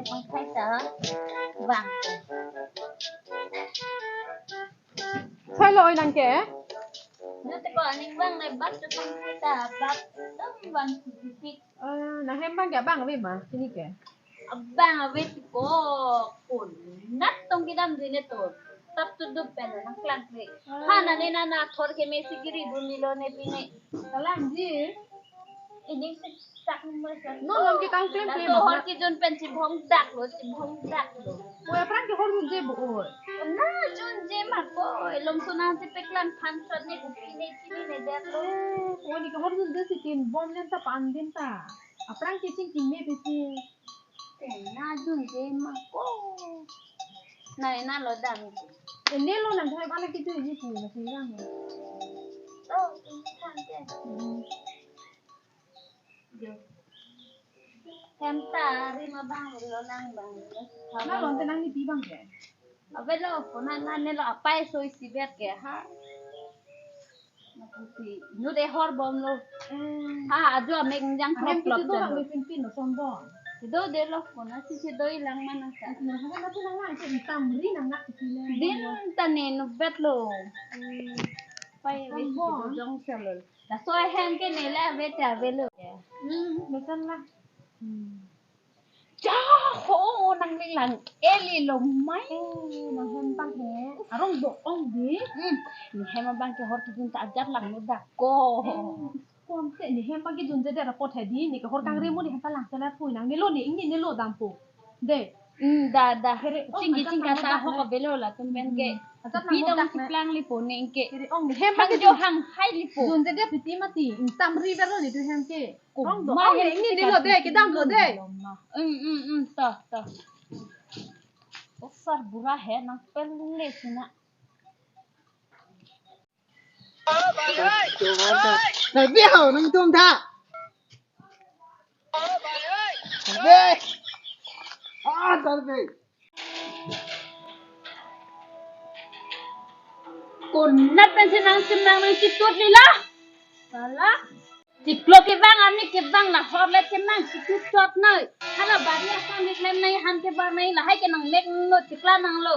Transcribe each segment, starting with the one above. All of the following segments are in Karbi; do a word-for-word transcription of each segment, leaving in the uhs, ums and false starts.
Bang khai ta. Bang. Choi lo oi nang ke? Nute ko aning bang le bak tu bang khai ta bak tu bang tu pik. Eh, nang hem bang ke bang ave ma, sini ke? Abang ave ti ko kun. Nat tong kedam dine to. Tap tu dup pen nang klang pe. Ah. Ha nane nana thor ke mesi giri bumi lo ne pine. Kalang ji. Ini si sak masa. No, nang ke kang klem klem. Hor kejun pen chibhong dak lo, chibhong dak lo. Oi, apran ke hor junje bo oi. Na junje ma ko, elom sona si peklang phan shot ne kupi ne chini ne dak lo. Oi, ni ke hor junje si tin bom len ta pan din ta. Apran ke ching kime pe si. Te na junje ma ko. Na na lo dam. Ene lo nang thai bala ke junje si na si rang. Oh, kan ke. Hmm. Hem ta ri ma bang lo nang bang. Na lo te nang ni pi bang ke? Avelo ko na na ne lo apai soi si bet ke ha. Na pusi nu de hor bom lo. Hmm. Ha ajo amek jang. Ahem klop klop kitu do bang lo. Pin pin lo son bom. Kitu de lo ko na si si do ilang mana ka. Na ha na tu nang nang ke tam ri nang nak kitu le. Din ta ne nu bet lo. Hmm. Pai ave si kitu jong sa lo. Laso ahem ke ne la ave ta avelo. Hmm, besan la. Hmm. Ja ho nang ling lang eli lo mai. Eh, nang hem bang he. Arong do ong di. Hmm. Ne hem bang ke hor tu ta ajat lang no dak ko. Eh, kon te ne hem bang ke junje de rapot he di. Ne ke hor kang remu ne hem pa lang sela pui nang ne lo ne ingni ne lo dampo. De. Hmm, da da. Here, oh, chingki ajat chingka lang ta no dak ho ne. Ka avelo latum pen ke. Hmm. Ajat lang no dak ne. Pi dong si plang lipo ne ingke. Here, ong ne hem bang ke hang jo jun-, hang hai lipo. Junje de piti mati. Tam ri avelo ne tu hem ke. Rong do, ma oh, hem ini si dilo kan de, kedam lo de. Lo ma. Em, em, em, ta, ta. Osar bura he nang pelle sina. Nang biho, nang tum tha. Nang bi. Ah, nang bi. Konat pen si nang sim nang nang chitut lila. Sala. Chiklo kevang arni kevang la horlet kevang chitut chot noi. Hala bari asam hiklem nai han kebar nai lahai ke nang mek no chikla nang lo.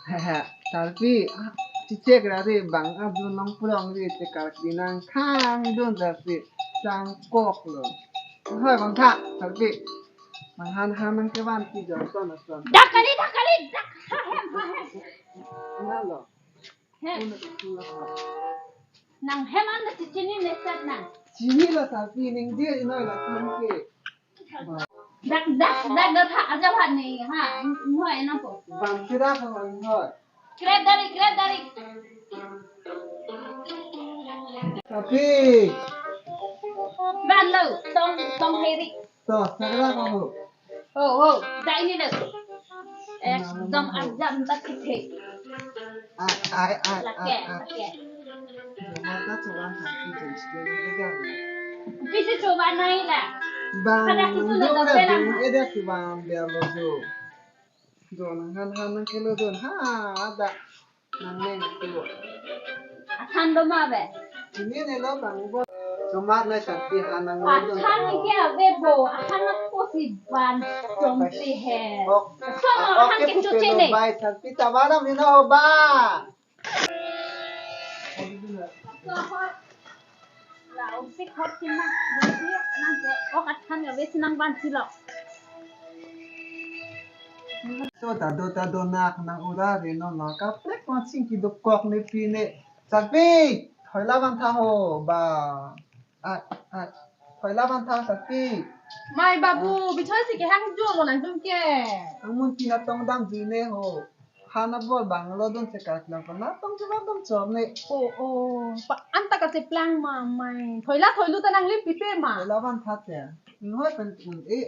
Haha, Sarpi, ah, chichek ra re bang abdul nang pulang re chekar di nang khang dun Sarpi, sang kok lo. Hoi bang tha, Sarpi. Bang han han nang kevan ti jor ton ton. Dak kali, dak kali, dak. Ha hem, ha hem. Nalo. Hem. Una tu la ha. Nang hem an na chini ne sat nang. Chini la Sarpi ning dia inoi la kan ke. Dak, dak, dak, dak, ha, aja ha ni, ha, hoi na po. Bang kira ko hoi. Kret dari, kret dari. Tapi. Ban lo, tong, tong heri. To, segera kamu. Oh, oh, dak ini lo. Ekdom ajam tak kete. Ai, ai, ai, lake, ai, ai. Lake. Mata coba satu jam sudah juga. Bisa coba naik lah. Bang, pada itu lo, udah tak udah pelang. Bang, ada si bang dia lo tu. Don han han nang kelo don ha ada nang neng tu. Athan do ma be. Ini ne lo bang bo. Somar nai Sarpi han nang lo don. Athan ke ave bo, athan na kosi ban jom si he. Ok. Sono ok, han ke chuche ne. Bai Sarpi tabaram ni no ba. La, um, si khot si ma, si nang ke, ok, athan ya, ave si nang ban si lo. To ta do, ta do, nak nang ura re no, no, kaprek kon sing kidukok ne pi ne. Sarpi, thoi la van tha ho, ba. Ai, ai. Thoi la van tha Sarpi. Mai babu, bichoi si kehang jo lo nang tum ke. Ang mun tina tong dam ji ne ho. Han abol bang lo dun se kak lang pa na tong se ba dam chom ne. O, o. Pa anta kacheplang ma mai. Thoi la thoi lu ta nang lim pipe ma. Thoi la van tha te. Ning hoi pen un e.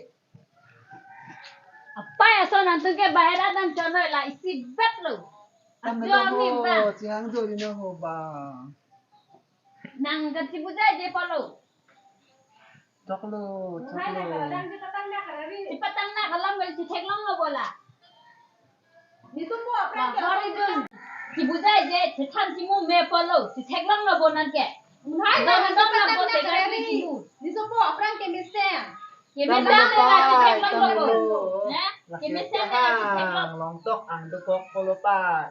Apa ya so nang tum ke bahera dam chom la isi bet lo. Tam ajo lo ni ho, ba. Chihang jo ri na ho ba. Nang kachibujai je polo. Choklo, choklo. Chipatang na kalam bel chitheklong lo bola. Ni tum bo apran ke hori jun. Chibujai je chithan chimu me polo. Chitheklong lo bo nang ke. Hai dong na dong na bo chipatang na te karari. Ni tum bo apran ke mesen. Kemesen Tanglo le la pai, chithek tanglo tanglo. Bo. Hah? Lake Kemesen le la chithek tanglo. Hang, long tok ang dokok polo pai.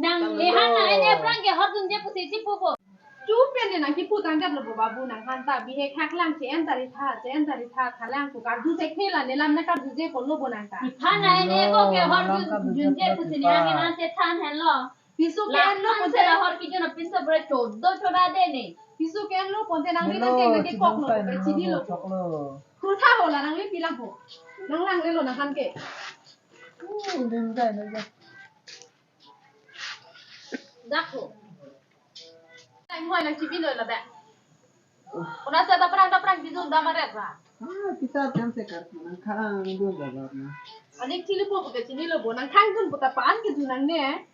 Nang Tanglo. Lehan na ene aphrang ke hor dunde pusi chipu bo. Chupen de nang kipu tangkap lo bo babu nangphan ta bihek hak lang che-en tari tha, che-en tari tha, tha lang ko karju thekthela nelam na karjuje polo bo nang ta. Iphan na ene ko ke hor dun, dunde pusi ni hang ena che than henlo. Piso ke-en lo ponte. Hor kijun apinso bre chodo choda de ne. Piso ke-en lo ponte nang ni nang keng nang ke kok lo, chini lo. Choklo. Kurtha ho la nang le pilang ho. Nang lang le lo nangphan ke. Hmm, din dai na ja. Dak ho. Time hoi nang chibi lo la ba. Kona sa ta prang ta prang kijun dam aret ra. Ah, kita tem se kar nang khang dun da ba na. Ani chili po ke chini lo bo nang khang dun puta pan kijun nang ne.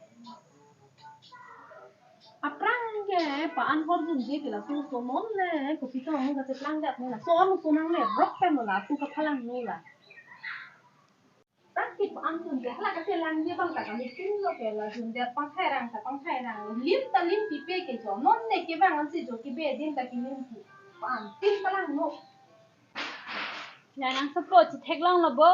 Aphrang ke pan hor dunde ke laso so non le kopi to hong ka cheplang dat ne laso on so nang le rok pen lo la tu kaphalang no la. Tangki pan dunde hala ka chelang je bang ta kami tin lo ke la dunde pangthai rang ta pangthai rang lo lim ta lim pipe ke jo non ne ke bang ansi jo ke be din ta ke lim pu pan tin palang no. La nangsopo chitheklong lo bo.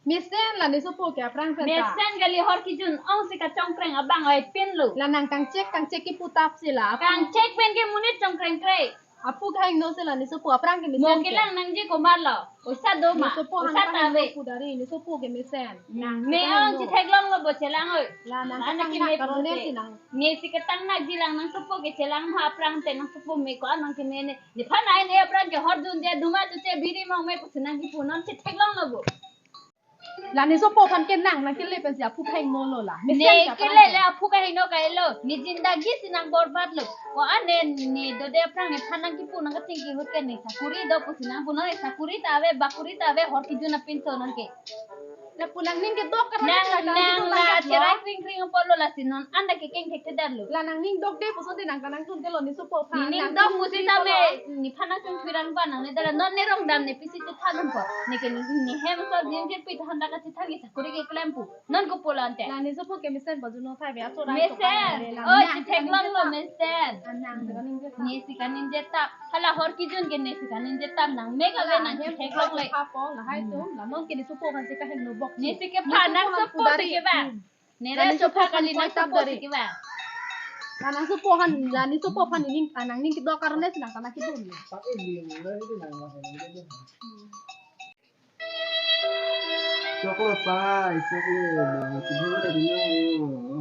Mesen la nesopo ke aphrang pen ta. Mesen kali hor kijun ong si kachongkreng abang oi pin lo. La nang kangchek kangchek kipu tap si la. Kangchek pen ke monit chongkreng kre. Aphu kahingno si la nesopo aphrang ke mesen ke. Mo kelang nangji komat lo. Oisa do ma. Nesopo oisa hang ta kahingno ave. Pu dari nesopo ke mesen. Nang me kahingno. Ong chitheklong lo bo chelang oi. La nang ana kethang ke nak me karone pute. Si nang. Ne si kethang nak jilang nangsopo ke chelang ma aphrang te nangsopo me ko-an nang ke me ne. Nephan ai ne aphrang ke hor dunde duma tu che biri mong me pusi nang kipu non chitheklong lo bo. La nesopo aphan ke nang nang kele pensi aphu kahingno lo la. Ne mesen ke kele aphrang le ke. Aphu kahingno kai lo. Ne jindagi si nang borbad lo. Ko-an ne ne dode aphrang nephan nang kipu nang kating kihut ke ne sakuri do pusi nang pu non ne sakuri ta ave bakuri ta ave hor kijun apinso nang ke. Lapu nangning kedok ka nang nang nang la nang cherai kring kring apor lo lasi non anda ke keng thekthedet lo. La nangning dokde puson te nang kanang tun te lo nesopo aphan. Nening nang dok tun pusi te ta lo. Me nephan nang tun thurang ba nang ne dala non ne rong dam ne pisi tu than po. Ne ke ne hem so din ke pi than da ka ti than ke sakuri ke klem pu. Non ko pulo ante. La nesopo ke mesen baju no thai be aso rai mesen. Oi, nang chitheklong lo mesen. Nang te kaning je tap. Ne si kaning je tap. Hala hor kijun ke ne si kaning je tap nang me ka ve nang chitheklong le. Apo la hai tum la non ke nesopo aphan si kahingno bok. Ne si kepha nangsopo si ke ba. Hmm. Ne la nesopo aphan kali nangsopo si ke ba. La nangsopo aphan la nesopo aphan nening nangning kedok karone si nang kana kidun. Choklo pai, choklo, ma, choklo ta dino.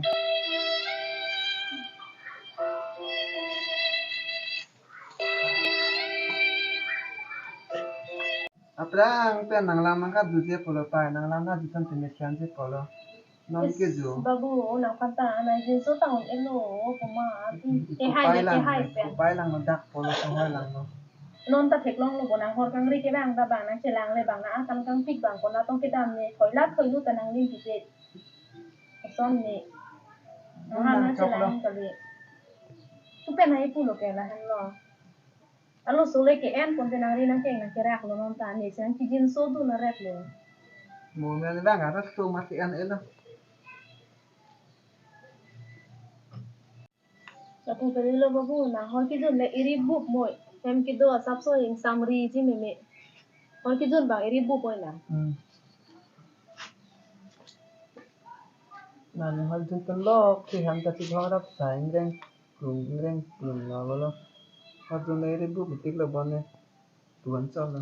Aphrang pen nanglang nang karjuje polo pai, nanglang karju than te mesen je polo. Non ke jo. Babu, nangphan ta, nang jinso tang un-elo, komat. Iko kehai pai na lang, kehai pen. Iko pai lang no dak polo kehai lang no. Non ta theklong lo bo nang hor kangri ke bang ta bang nang chelang le bang nang akam kangpik bang kona tong kedam ne thoi la thoi lu ta nang lim pipe. Ason ne. Nang han nang chelang kali. Chupen hai pulo ke la han lo. Alo sole ke-en pon te nang ri nang keng nang kerak lo non ta ne si nang kijinso dun aret lo. Mo men bang arat so ma ke-en elo. Lapu kali lo babu nang hor kijun le iri bup moi. Hem kedo asapso ingsam riji meme. Hor kijun bang iri bup moi nang. Hmm. Nang hor kijun pen lok si hem ta si hor rap sa ingreng plung ingreng plung lo lo. Hor kijun le iri bup tik lo bon ne. Tuan chol lo.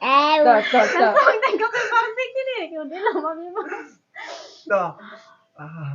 Eh, to, to, to. Tengok ke parti kini, kau dia lama memang. To. Ah.